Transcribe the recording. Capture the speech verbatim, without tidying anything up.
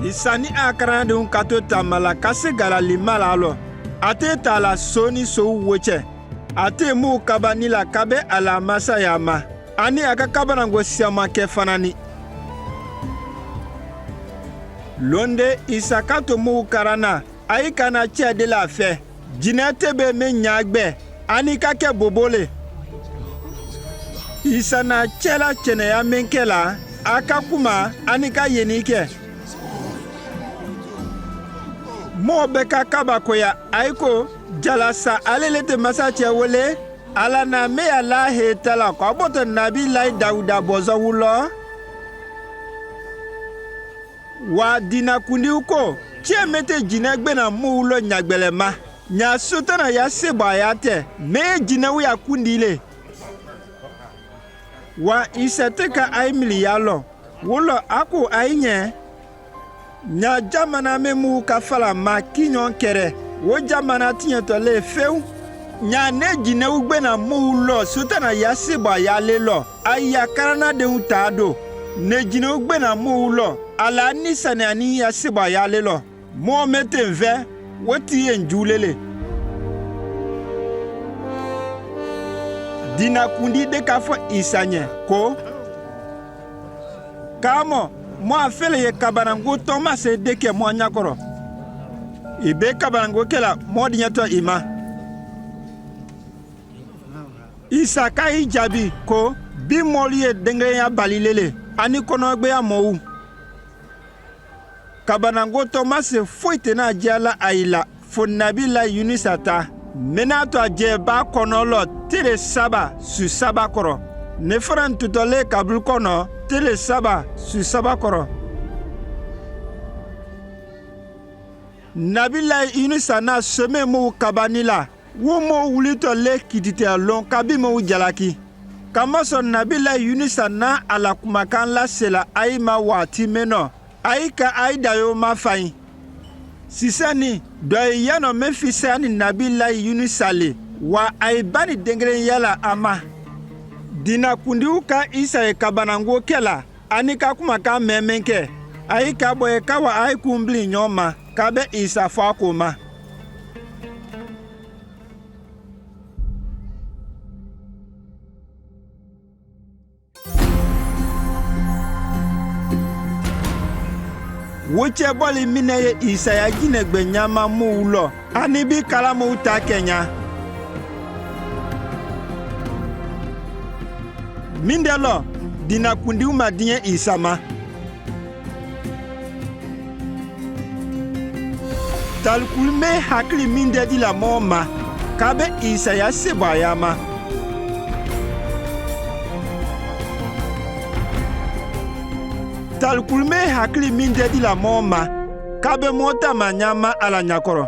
Isa ni akarañ dun kato tamala kasi Galili mala lo. Ate tala soni so woche. Ate mu kabanila kabe ala Masaya ma. Ani aka kabana ngo siama ke fanani. Londe Isa kato mu karana. Ayi kana che dela fe. Jine tebe me nyagbe, ani ka ke bobole. Isa na chela chene ya menkela, aka kuma, ani ka yeni ke. Mo be ka kaba koya, ayi ko, jala sa alele te masa che wole, ala na me ya la he tala ko aboto nabi lai Dawuda bozo wulo. Wa dina kundi u ko, che mete jine gbena mo ulo nyagbele ma. Nya Sotana ya seba ya te, me jine u ya kundi le. Wa Isa te ka ayi mili ya lo, wulo ako ayi nye. Nya jamana me mo u ka fala ma kinyo kere, wo jamana tinyetɔ le few. Nya ne jine u gbena mo ulo Sotana ya seba ya le lo. Aya karana de u ta do. Ne jine u gbena mo ulo. Ala ni sane ani ya seba ya le lo. Mo me te ve. Wo ti ye nju lele. Dina kundi de ka fo Isa nye ko. Ka mo, mo afele ye kabana ngo Tomase de ke mo anyakoro. Ibe kabana ngo kela mo dinyetɔ ima. Isa ka i jabi ko bi moli ye dengre ya bali lele, ani kono gbe ya mo u. Kabana ngo Tomase foite na jala ayi la fo nabi lai Yunusa ta. Mena to aje ba kono lo tele saba su saba koro. Ne fran tuto le kabul kono tele saba su saba koro. Nabi lai Yunusa na some mo u kabani la. Wo mo wuli to le kitite alon ka bi mo u jalaki. Ka maso nabi lai Yunusa na ala kumakan la sela ayi ma wa ti me no. Ayi ka ayi dayo ma fayi. Sisani, doyi yano me fisani nabi lai Yunusa le. Wa ayi bani dengren yala ama. Dina kundi u ka Isa ye kabana ngo kela. Ani ka kumakan me menke. Ayi ka boye ka wa ayi kumbili nyoma. Ka be Isa fo ako ma. Wo che boli mine ye Isa ya jine gbe nyama mo ulo. Ani bi kala mo u ta ke nya. Minde lo, dina kundi u ma dinye Isa ma. Tal kul me hakili minde di la mo ma, ka be Isa ya seba ya ma. Tal kul me hakili minde di la mo ma, ka be mo ta ma nyama ala nyakoro.